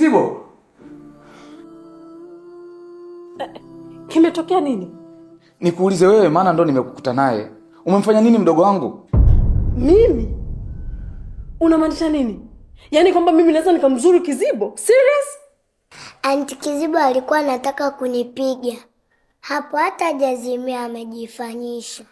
Kizibo. Kimetokea nini? Nikuulize wewe, maana ndo nimekukuta naye. Umemfanya nini mdogo wangu? Mimi? Unamaanisha nini? Yaani kwamba mimi naweza nikamzuru Kizibo? Serious? Anti Kizibo alikuwa anataka kunipiga hapo, hata hajazimia amejifanyisha.